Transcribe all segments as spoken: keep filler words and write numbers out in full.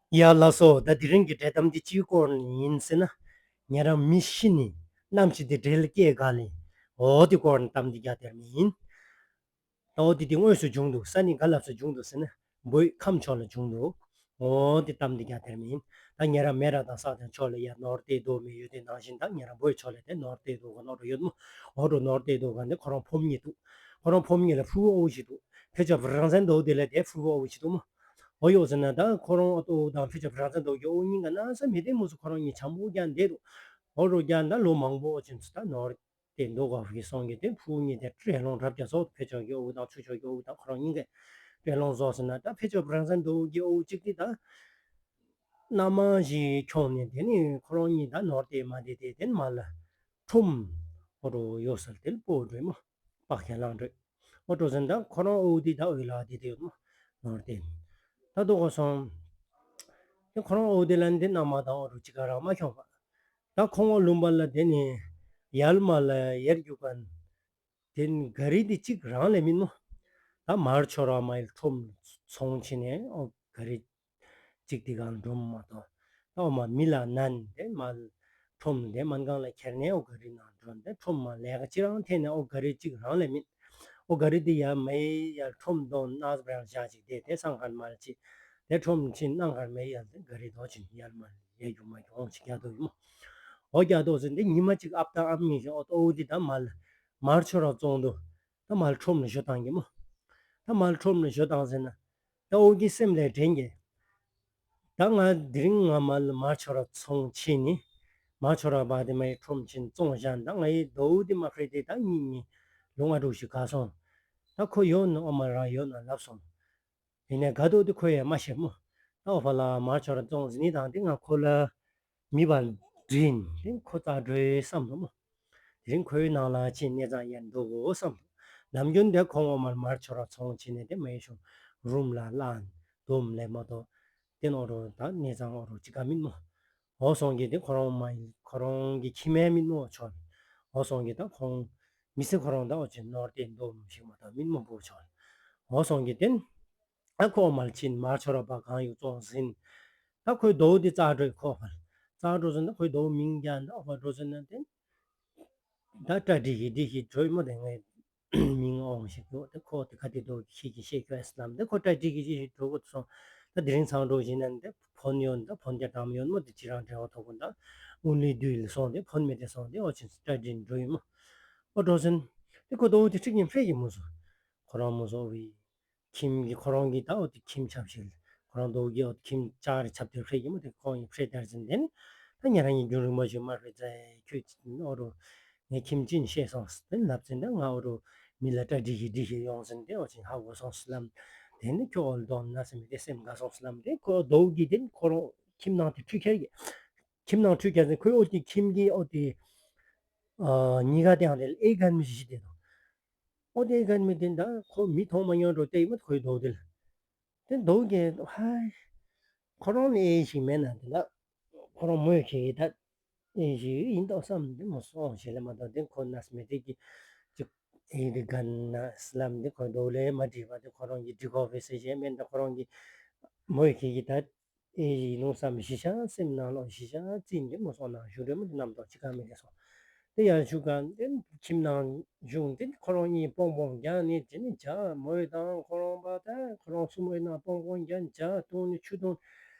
ཡ་ལགས་སོ། ད་དེ་རིང་གི་འགྲེལ་གཏམ་འདི་ཅིའི་སྐོར་ནས་ཡིན་ཟེར་ན། ཉེ་རང་མི་ཤི་ནས་ནམ་ཞིག་དེ་འདྲེ་ལ་སྐྱེས་ག་ལེ། འོ་དེ་སྐོར་ནས་གཏམ་འདི་རྒྱག་དེར་མི་ཡིན། ད་འོ་དེ་དེ་དངོས་སུ་བྱུང་འདུག། ས་ནི་ག་ལབ་སུ་བྱུང་འདུག་ཟེར་ན། བོད་ཁམས་ཕྱོགས་ལ་བྱུང་འདུག། འོ་དེ་གཏམ་འདི་རྒྱག་དེར་མི་ཡིན། ད་ཉེ་རང་མེ་ར་དང་ས་དང་ཕྱོགས་ལ་ཡར་ནོར་བལྟས་འདུག་མི་ཡོད་དེ་ནང་བཞིན། ད་ཉེ་རང་བོད་ཕྱོགས་ལ་དེ་ནོར་བལྟས་འདུག་ག་ནོར་འགྲོ་ཡོད་མོ། འོ་འགྲོ་ནོར་བལྟས་འདུག་ག་འདི་ཁོ་རང་ཕོ་མོ་གཉིས་འདུག། ཁོ་རང་ཕོ་མོ་གཉིས་ལ་ཕྲུ་གུ་ཨོ་ཞིག་འདུག། ཕལ་ཆེར་རང་བཙན་འདུག་དེ་ལ་དེ་ཕྲུ་གུ་ཨོ་ཞིག་འདུག་མོ། འོ་ཡོད་ཟེར་ན་ད་ཁོ་རང་ཨོ་ཏོ་དང་ཕལ་ཆེར་རང་བཙན་འདུག་གི་ཨོ་གཉིས་ཀ་ན་ས་མི་དེ་མོ་སུ་ཁོ་རང་གཉིས་འཆམ་པོ་རྒྱག་འདེད་འདུག། འོ་རོ་རྒྱག་ད་ལོ་མང་པོ་ཨོ་ཅིན་ཚུ་ད་ནོར་དེ་འདུག་ག་ཧུ་གི་སོང་གི་དེ་ཕྲུ་གུ་གཉིས་དེ་དྲན་སློང་རབ་རྒྱ་སོགས་ཕལ་ཆེར་གི་ཨོ་དང་ཆུ་ཆོག་གི་ཨོ་དང་ཁོ་རང་གཉིས་ཀ་དྲན་སློང་བཟོ་ཟེར་ན། ད་ཕལ་ཆེར་རང་བཙན་འདུག་གི་ཨོ་གཅིག་དེ་ད་མནའ་མ་ཞིག་ཁྱོང་ནས་དེ་ནི་ཁོ་རང་གཉིས་ད་ནོར་དེ་མ་དེ་དེ་དེ་མ་ལ་ཁྲོམ་ཨོ་རོ་ཡོད་ས་དེ་ལ་སྤོ་འགྲོ་མོ། པགས་ཁྱེར་བླངས་འགྲོ། ཨོ་འགྲོ་ཟིན་ད་ཁོ་རང་ཨོ་དེ་ད་ཨོ་ལ་དེ་དེ་ཡོད་མོ། ནོར་དེ་ད་དོ་གོ་སོང་། དེ་ཁོ་རང་ཨོ་དེ་ལ་འདི་མནའ་མ་དང་ཨོ་རོ་གཅིག་ག་རང་མ་ཁྱོང་བ། ད་ཁོང་ཨོ་ལུང་པ་ལ་དེ་ནི་ཡར་མར་ལ་ཡར་རྒྱུག་ག་དེ་ནི་ག་རི་དེ་གཅིག་རང་ལས་མིན་མོ། ད་མར་ཆོ་ར་མ་ཡིལ་ཁྲོམ་ཚོང་ཕྱིན་ནས་ཨོ་ག་རི་གཅིག་དེ་གང་འགྲོ་མ་གཏོགས། ཨོ་མ་མི་ལ་ནན་དེ་མ་ཁྲོམ་དེ་མན་གང་ལ་ཁྱེར་ནས་ཨོ་ག་རི་ནང་འགྲོ་དེ་ཁྲོམ་མ་ལས་ཀ་ཅི་རང་འཐེན་ནས་ཨོ་ག་རི་གཅིག་རང་ལས་མིན། ཨོ་ག་རི་དེ་ཡ་མེ་ཡ་ཁྲོམ་དོན་ནག་སྦྲང་བཞག་ཅིག་དེ་དེ་སང་ཁར་མ་ལ་ཅི། དེ་ཁྲོམ་ཕྱིན་གནང་ཁར་མེ་ཡ་དེ་ག་རི་དོ་ཅིན་ཡར་མ་ལ་ཡ་རྒྱུག་མ་རྒྱུག་ཨོང་ཅིག་རྒྱག་དོ་ཡིན་མོ། ཨོ་རྒྱག་དོ་ཟིན་དེ་ཉི་མ་གཅིག་ཨབ་དང་ཨམ་གཉིས་ཤིག་ཨོ་ཏོ་ཨོ་དེ་ད་མ་ལ་མར་ཆོ་ར་བཙོང་དོ། ད་མ་ལ་ཁྲོམ་ལ་ཞོ་བཏང་གི་མོ། ད་མ་ལ་ཁྲོམ་ལ་ཞོ་བཏང་ཟེར་ན། ད་ཨོ་གི་སེམས་ལས་དྲན་གི། ད་ང་དེ་རིང་ང་མ་ལ་མར་ཆོ་ར་ཚོང་ཕྱིན་ནི། མར་ཆོ་ར་བ་དེ་མ་ཡི་ཁྲོམ་ཕྱིན་བཙོང་བཞག་ད་ང་ཡི་རྡོ་དེ་མ་ཁྲེ་དེ་ད་གཉིས་གཉིས་ལོ་ང་དྲུག་ཞིག་ག་སོང་། ད་ཁོ་ཡོད་ན་ཨོ་མ་རང་ཡོད་ན་ལབ་སོང་། ཡིན་ནའི་ག་དོ་དེ་ཁོ་ཡ་མ་ཤེས་མོ། ད་ཨོ་ཕ་ལ་མར་ཆོ་ར་བཙོང་ཟིན་ནི་དང་དེ་ང་ཁོ་ལ། མི་བར་འདྲིན་དེ་ཁོ་རྩ་འགྲོའི་བསམ་དུ་མོ། དེ་རིང་ཁོའི་ནང་ལ་ཕྱིན་གནས་ཚང་ཡན་འདུག་གོ་བསམ་དུ། ནམ་རྒྱུན་དེ་ཁོང་ཨོ་མར་མར་ཆོ་ར་ཚོང་ཕྱིན་ནས་དེ་མེ་ཤོང་རུམ་ལ་ལང་དུམ་ལས་མ་གཏོགས། དེ་ནོ་རོ་ད་གནས་ཚང་ཨོ་རོ་ཅི་ག་མིན་མོ། འོ་སོང་གི་དེ་ཁོ་རང་མ་ཡིན་ཁོ་རང་གི་ཁྱིམ་མའི་མིན་མོ་ཆོག། འོ་སོང་གི་ད་ཁོང་མི་སེ་ཁོ་རང་ད་ཨོ་ཅི་ནོར་དེ་འདུམ་ཞིག་མ་ད་མིན་མོ་བོ་ཆོག། འོ་སོང་གི་དེ། ཨ་ཁོ་མར་ཕྱིན་མར་ཆོ་ར་པ་གང་ཡོད་བཙོང་ཟིན། ད་ཁོའི་རྡོ་དེ་རྩ་འགྲོས་ཁོ་ཕར། རྩ་འགྲོ་ཟིན་ད་ཁོའི་རྡོ་མིང་རྒྱ་འདི་ཨོ་ཕར་འགྲོ་ཟིན་ན་དེ། ད་སྐྲ་འདྲི་ཞིག་འདྲི་ཞིག་འགྲོ་ཡི་མོ་དེ་ངའི་མིང་ཨོང་ཞིག་འགྲོ་དེ་ཁོ་དེ་ཁ་དེ་རྡོ་ཁྱི་གི་ཤེས་ཁྱོད་ཨེ་སི་ལམ་དེ་ཁོ་སྐྲ་འདྲི་གི་ཅི་ཞིག་འགྲོ་གོ་སོང་། ད་དེ་རིང་ཚང་འགྲོ་བཞིན་ན་དེ་ཕོན་ཡོན་ད་ཕོན་རྒྱ་གྲམ་ཡོན་མོ་དེ་ཅི་རང་འབྲེལ་བ་ཐོག་གོ་ད་ཨུན་ལི་དུས་ལ་སོང་དེ་ཕོན་མེད་དེ་སོང་དེ་ཨོ་ཆིན་སྐྲ་འདྲི་འགྲོ་ཡི་མོ། ཨོ་འགྲོ་ཟིན། དེ་ཁོ་རྡོ་དེ་ཁྲིག་ཉིན་ཕེ་གི་མོ་སོང་། ཁོ་རང་མོ་སོང་བི། ཁྱིམ་གྱི་ཁོ་རང་གི་ད་འོ་དེ་ཁྱིམ་ཆབ་ཞིག་ཁོ་རང་རྡོ་གི་འོ་དེ་ཁྱིམ་ལྕགས་རི་ཆབ་དེ་ཕྲེད་ཀྱི་མོ་དེ་ཁོང་ཡི་ཕྲེད་དར་ཟིན་དེ་ནི། ད་ཉ་རང་ཡི་རྒྱུན་རིང་མ་ཞུ་མ་ཕྲེད་ཙེ་ཁྱོད་འོ་རུ་ངའི་ཁྱིམ་ཅི་ནི་ཤེས་སོང་དེ་ལབ་ཟིན་ད་ང་འོ་རུ་མི་ལ་སྐྲ་འདྲི་ཞིག་འདྲི་ཞིག་ཡོང་ཟིན་དེ་འོ་ཅིན་ཧ་གོ་སོང་སི་ལམ། དེ་ནི་ཁྱོད་འོ་ལ་དོང་ན་སེ་མི་དེ་སེམས་དགའ་སོང་སི་ལམ་དེ་ཁོ་རྡོ་གི་དེ་ནི་ཁོ་རང་ཁྱིམ་ནང་དེ་ཁྲུས་ཁྱེར་གི། ཁྱིམ་ནང་ཁྲུས་ཁྱེར་ཟིན་ཁོའི་འོ་དེ་ཁྱིམ་གྱི་འོ་དེ། གཉིས་ཀ་དེ་ཡང་དེ་ལ་ཨེ་གན་མི་ཞིག་ཞིག་དེ་དང་། ཨོ་དེ་ག་མི་དེ་འདྲ་ཁོ་མི་མཐོང་མ་མྱོང་འགྲོ་དེ་ཡིན་མ་ཁོའི་རྡོག་དེ་ལ། དེ་རྡོག་གི་ཧའི། ཁོ་རང་ནི་ཨེ་ཞིག་མེད་ན་དེ་འདྲ། ཁོ་རང་མོས་ཁེ་ཡི་ད། ཨེ་ཞིག་ཡིན་ཏོག་བསམ་དེ་མོ་སོང་ཞེས་ལ་མ་གཏོགས་དེ་ཁོ་ནས་མེད་དེ་གི། ཅིག་ཨེ་དེ་ག་ན་སི་ལམ་དེ་ཁོའི་རྡོག་ལས་མ་བྲིས་པ་དེ་ཁོ་རང་གི་འབྲི་གོ་བའི་སེ་བྱས་མེད་ད་ཁོ་རང་གི། མོས་ཁེ་ཡི་ད། ཨེ་ཡིན་ནོ་བསམ་ཞི་ཤ་སེམས་ནང་ལོགས་ཞི་ཤ་རྩིས་འདི་མོ་སོང་ན་ཞུ་འདོད་མོ་འདི་རྣམ་རྟོག་ཅི་ག་མི་དེ་སོང་། དེ་ཡང་ཞུ་ག་འདི་ཁྱིམ་ནང་བཞུགས་འདི་ཁོ་རང་གཉིས་པོང་པོང་རྒྱག་ནི་དེ་ནི་བྱ་མོས་དང་ཁོ་རང་པ་ད་ཁོ་རང་སུ་མོས་ན་པོང་པོང་རྒྱག་བྱ་བཏུང་ནི་ཆུ་བཏུང་།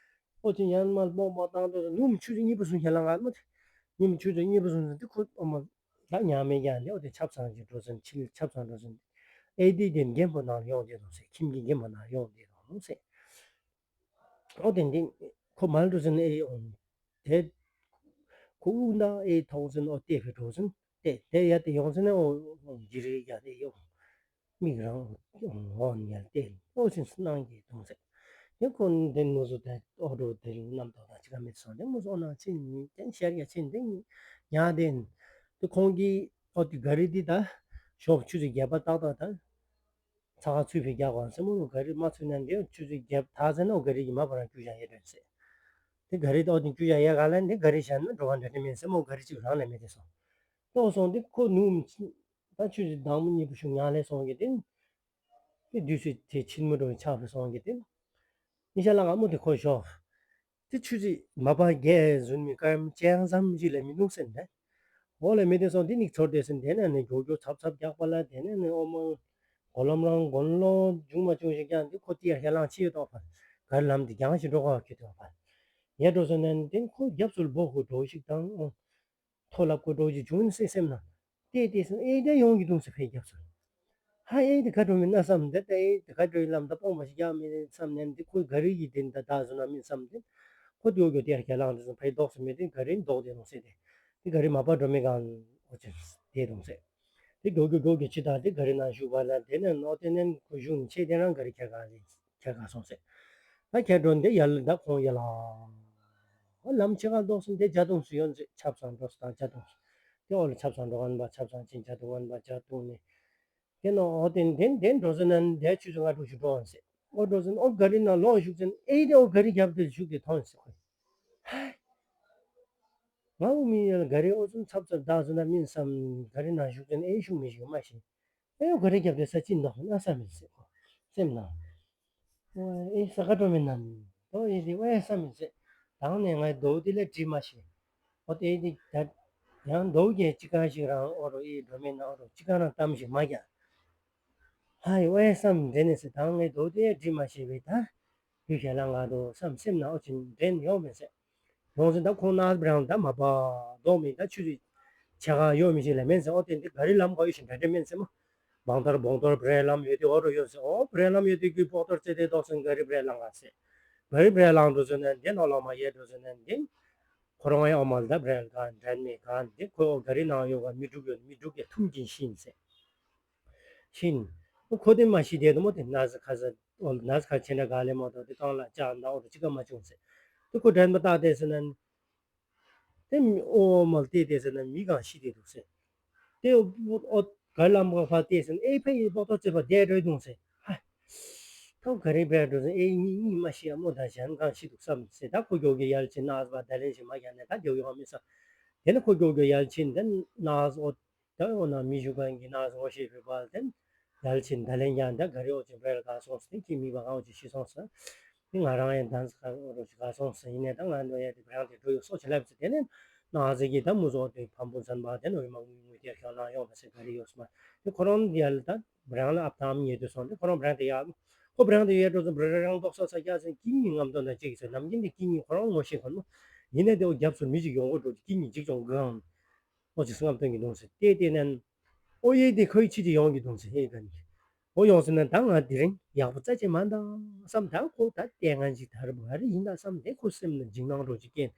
ཨོ་ཅི་ཡང་མ་པོང་པོང་བཏང་དུས་ནུབ་ཆུ་ཚོད་གཉིས་པོ་སུ་ཁྱེད་ལ་ང་མོ་དེ་ནུབ་ཆུ་ཚོད་གཉིས་པོ་སུ་འདི་ཁོ་ཨོ་མ་ད་ཉག་མེད་རྒྱག་འདི་ཨོ་དེ་ཆབ་ཚང་ཅིག་འགྲོ་ཟིན་ཕྱི་ལ་ཆབ་ཚང་འགྲོ་ཟིན་ཨེ་དེ་དེ་རྒན་པོ་ནང་ཡོང་དེ་དང་ཟེར་ཁྱིམ་གྱི་རྒན་པོ་ནང་ཡོང་དེ་དང་ཟེར། ཨོ་དེ་འདི་ཁོ་མལ་འགྲོ་ཟིན་ཨེ་ཡོང་། དེ་ཁོ་དབུགས་འདང་ཨེ་ཐོག་ཟིན་ཨོ་ལྟས་ཕེ་འགྲོ་ཟིན་ཏེ་དེ་ཡ་དེ་ཡོང་ཟིན་ཨོ་ཇི་རེ་ཡ་དེ་ཡོང་། མིག་རང་ཨོ་ཉལ་ཏེ་ཨོ་ཟིན་སྣང་གི་དོང་ཟེར། དེ་ཁོ་འདི་ནུ་སུ་དེ་ཨོ་འགྲོ་དེ་རྣམ་རྟོག་དང་ཅི་ག་མེད་སོང་དེ་མོ་སོང་ན་ཕྱིན་དེ་ཤར་ཡ་ཕྱིན་དེ་ཉལ་དེ་དེ་ཁོང་གི་ཨོ་དེ་ག་རེ་དེ་ད་ཞོགས་ཆུ་ཚོད་བརྒྱད་པ་ཏག་ཏག་ད། ཚ་ཁ་ཚུད་ཕི་རྒྱག་གོ་སེ་མོ་ག་རི་མ་ཚུད་ན་འདི་ཆུ་ཚོད་བརྒྱད་ཐག་ཚེ་ན་ག་རི་གི་མ་པ་རང་རྒྱུ་བཞག་ཡས་དོན་ཟེར། དེ་ག་རི་ཏོག་དེ་རྒྱུ་བཞག་ཡས་ག་ལ་འདི་ག་རི་བཞག་ན་འགྲོ་ག་འདྲ་འདྲ་མིན་སེ་མོ་ག་རི་གཅིག་རང་ལས་མེད་དེ་སོང་། ཏོག་སོང་དེ་ཁོ་ནུ་ད་ཆུ་ཚོད་དང་མོ་གཉིས་པོ་ཞུ་ཉག་ལས་སོང་གི་དེ། དེ་དུས་ཚོད་དེ་ཕྱིན་མོ་འགྲོ་ཆག་ཕི་སོང་གི་དེ། ཨིན་ཤ་ལ་ང་མོ་དེ་ཁོ་ཞོག། དེ་ཆུ་ཚོད་མ་པ་བརྒྱད་ཟུན་མི་སྐར་མ་གཅིག་ཙམ་ཞིག་ལས་མི་འདུག་ཟེར་ནས། འོ་ལས་མི་དེ་སོང་དེ་ནི་ཚོར་དེ་ཟིན་དེ་ནས་ནི་མགྱོགས་མགྱོགས་ཚབ་ཚབ་རྒྱག་པ་ལ་དེ་ནས་ནི་ཨོ་མ་གོ་ལམ་རང་གོན་ལོ་བྱུང་མ་བྱུང་ཞིག་ཀྱང་དེ་ཁོ་ཏི་ཡ་ཧེ་ལང་ཆེ་ཡོད་དོགས་པ། གར་ལམ་དེ་རྒྱང་ཞིག་འགྲོ་ག་ཁྱོད་དོགས་པ། ཡ་འགྲོ་སོང་ནས་དེ་ཁོ་རྒྱབ་སུ་སྦོ་ཁོ་འགྲོ་ཞིག་དང་ཨོ། མཐོ་སློབ་ཀོ་འགྲོ་ཞིག་བྱུང་ནི་སེམས་སེམས་ན། ལྟས་ལྟས་སོང་ཨེ་དེ་ཡོང་གི་འདུག་ཟེར་ཕེ་རྒྱབ་སོང་། ཧ་ཨེ་དེ་ག་འགྲོ་མིན་ན་བསམ་འདི་ལྟ་ཨེ་དེ་ག་འགྲོ་ཡི་ལམ་ད་སྤོང་བ་ཞིག་རྒྱག་མི་རེད་བསམ་ནས་འདི་ཁོའི་ག་རེ་ཡི་དེ་འདི་ད་བཟོ་ན་མིན་བསམ་སྟེ། ཁོ་དེ་འོ་གྱོ་དེར་གྱ་ལང་དེ་སོང་ཕེ་ལྡོག་སོང་མི་དེ་ག་རེ་ལྡོག་དེ་རུང་ཟེར་ཏེ། དེ་ག་རེ་མ་པ་འགྲོ་མི་གང་འོ་ཅེ་དེ་རུང་ཟེར། དེ་གྱོ་གྱོ་གྱོ་གྱོ་ཅི་ད་དེ་ག་རེ་ན་བཞུགས་པ་ལ་དེ་ནས་ནོ་དེ་ནས་ཁོ་བཞུགས་ནས་ཆེ་དེ་རང་ག་རེ་ཁྱེར་ག་རེད། ཁྱེར་ག་སོང་ཟེར། ད་ཁྱེར་འགྲོ་འདི་ཡར་ལ་ད་ཁོང་ཡར་ལ། ཨོ་ལམ་ཕྱེད་ཀ་ལྡོག་སོང་དེ་ཇ་འཐུང་སུ་ཡོང་ཟེར་ཆབ་ཚང་འགྲོ་སོང་ད་ཇ་འཐུང་སོང་། དེ་ཨོ་ལ་ཆབ་ཚང་འགྲོ་ངན་པ་ཆབ་ཚང་ཕྱིན་ཇ་འཐུང་ངན་པ་ཇ་འཐུང་ནས། དེ་ནོ་ཨོ་དེ་དེ་དེ་འགྲོ་སོང་ན་དེ་ཆུ་ཚོད་ལྔ་དྲུག་ཞིག་འགྲོ་འོང་ཟེར། ཨོ་འགྲོ་སོང་ཨོ་ག་རི་ནང་ལོག་བཞུགས་ཚེ་ཨེ་དེ་ཨོ་ག་རི་རྒྱབ་དེ་བཞུགས་དེ་མཐོང་ཟེར་ཁོས། ཧའི། ང་འུ་མི་ཡ་ལ་ག་རི་ཨོ་ཚུན་ཚབ་ཚབ་བདག་ཚུན་ན་མིན་བསམ་ག་རི་ནང་བཞུགས་ཚེ་ཨེ་བཞུགས་མི་ཞིག་མ་ཤེས། ཨེ་ག་རེ་རྒྱབ་དེ་ས་ཅི་འདོག་ན་ས་མི་སྲིད་ཁོ་སེམས་ནང་། ཨེ་ས་ཀ་འགྲོ་མི་ནམ་དོ་ཨེ་དེ་ཨེ་ས་མི་སྲིད། དང་ནས་ང་རྡོ་དེ་ལས་བྲིས་མ་ཤེས། ཨོ་དེ་དེ་ད་ཡང་རྡོ་གས་ཅི་ག་ཞིག་རང་ཨོ་རོ་ཨེ་འགྲོ་མི་ན་ཨོ་རོ་ཅི་ག་རང་གཏམ་ཞིག་མ་རྒྱག་ཧ་ཡི་ཨེ་ས་མི་འདྲེ་ནས་སྲིད་དང་ངས་རྡོ་དེ་བྲིས་མ་ཤེས་པའི་ད། དུས་ཞལ་ལག་འདུག་བསམ་སེམས་ནང་ཨོ་ཅིན་འདྲེན་ཡོང་མེད་ཟེར། ཡོང་ཟིན་ད་ཁོང་ནག་སྦྲང་ད་མ་པ་རྡོག་མི་ད་ཆུ་རི་ཆ་ག་ཡོད་མི་ཞིག་ལ་མེད་ཟེར། ཨོ་དེ་འདི་ག་རི་ལམ་ག་ཡོད་ཞིག་འདྲ་འདྲ་མེད་ཟེར་མོ། བང་ཏར་བོང་ཏོར་བྲེ་ལམ་ཡོད་དེ་ཨོ་རུ་ཡོད་ཟེར། ཨོ་བྲེ་ལམ་ཡོད་དེ་གི་པོག་ཏོར་རྩེ་དེ་ཏོག་སོང་ག་རི་བྲེ་ལང་ག་ཟེར། ག་རི་བྲེ་ལང་འགྲོ་ཟེར་ན་འདི་ནོ་ལོ་མ་ཡེ་འགྲོ་ཟེར་ན་འདི། ཁོ་རང་ཡང་ཨོ་མ་ལ་ད་བྲེ་ལ་ག་འདྲེན་མེད་ག་འདི་ཁོ་ཨོ་ག་རི་ནང་ཡོད་ག་མི་འགྲུག་ཡོད་མི་འགྲུག་གི་ཐུམ་གྱིན་ཤིན་ཟེར། ཤིན། ཁོ་དེ་མ་ཤི་དེ་དུ་མོ་དེ་ན་ཟི་ཁ་ཟི་ཨོ་ན་ཟི་ཁ་ཆེ་འདྲ་ག་ལེ་མོ་དོ་དེ་གང་ལ་ཅག་འདའ་ཨོ་དོ་ཅི་ག་མ་བྱུང་ཟེར། དེ་ཁོ་དྲན་པ་བཏགས་དེ་ཟེར་ན། དེ་མི་ཨོ་མ་ལ་བལྟས་དེ་ཟེར་ན་མི་གང་ཤི་དེ་འདུག་ཟེར། དེ་ཨོ་ག་ལམ་ག་ཕ་བལྟས་ཟེར་ན་ཨེ་ཕ་ཡི་པོ་ཏོ་ཙེ་ཕ་དེ་རོས་འདུག་ཟེར། ཧ། ཐོ་ག་རེ་བས་འགྲོ་ཟེར་ཨེ་གཉིས་གཉིས་མ་ཤི་ཡ་མོ་ད་གཞན་གང་ཤི་འདུག་བསམ་ཟེར། ད་ཁོ་གྱོ་གྱོ་ཡར་ཕྱིན་ན་ཨ་ཟ་བ་ད་ལན་ཞིག་མ་རྒྱག་ནས་ད་གྱོ་གྱོ་མི་ས། དེ་ནི་ཁོ་གྱོ་གྱོ་ཡར་ཕྱིན་དེ་ན་ཨ་ཟ་ཨོ། ད་འོ་ན་མི་བཞུགས་མཁན་གྱི་ནང་སོང་ཞེས་པའི་བར་དེ་ཡལ་ཕྱིན་ད་ལན་ཀྱང་ད་ག་རེ་འོ་ཅིག་བྲེལ་ག་སོང་ཟེར་ཁྱི་མི་བ་གང་འོ་ཅིག་ཤི་སོང་ཟེར། དེ་ང་རང་ཡང་ད་ཟ་ག་འོ་རོ་ཅིག་ག་སོང་ཟེར་ཡིན་ནའི་ད་ང་འདོད་ཡ་དེ་བྲང་དེ་འགྲོ་ཡོད་སོ་ཅི་ལབ་ཟེར། དེ་ནས་ནང་ཟེར་གྱི་ད་མུ་ཟོ་དེ་བམ་པོ་ཟན་པ་དེ་ནོ་ཡི་མ་དངུལ་དངུལ་དེ་ཁྱོད་ལ་ཡོང་བ་ཟེར་ག་རེ་ཡོད་སོང་མ་དེ་ཁོ་རང་ཡལ་ད་བྲང་ལ་ཨབ་ཐང་ཉེ་དུ་སོང་དེ་ཁོ་རང་བྲང་དེ་ཡ་ཁོ་བྲང་དེ་ཡ་འགྲོ་སོང་བྲང་རང་ཏོག་ས་ས་རྒྱ་ཟེར་ཀི་ཉི་ངམ་ཏོ་ན་ཅིག་ཟེར་ནམ་རྒྱུན་དེ་ཀི་ཉི་ཁོ་རང་ངོ་ཤེས་གོ་ནོ་ཡིན་ནའི་དེ་འོ་རྒྱབ་སོ་མི་ཅིག་ཡོང་གོ་འགྲོ་ཀི་ཉི་ཅིག་ཅོང་གང་། ཨོ་ཅི་སེམས་ཏོང་གི་དུང་སེ་ཏེ་ཏེ་ནན། ཨོ་ཡེ་དེ་ཁོའི་ཆི་ཅི་ཡོང་གི་དུང་སེ་ཧེ་ག་ནི། ཨོ་ཡོང་སེ་ན་ད་ང་དེ་རིང་ཡག་པོ་རྩ་ཆེ་མ་འདང་བསམ། ད་ཁོ་ད་ལྟས་ངན་ཅིག་ད་རི་བ་རི་ཡིན་ད་བསམ་དེ་ཁོ་སེམས་ལ་འཇིགས་སྣང་འགྲོ་ཅིག་སྐྱེས།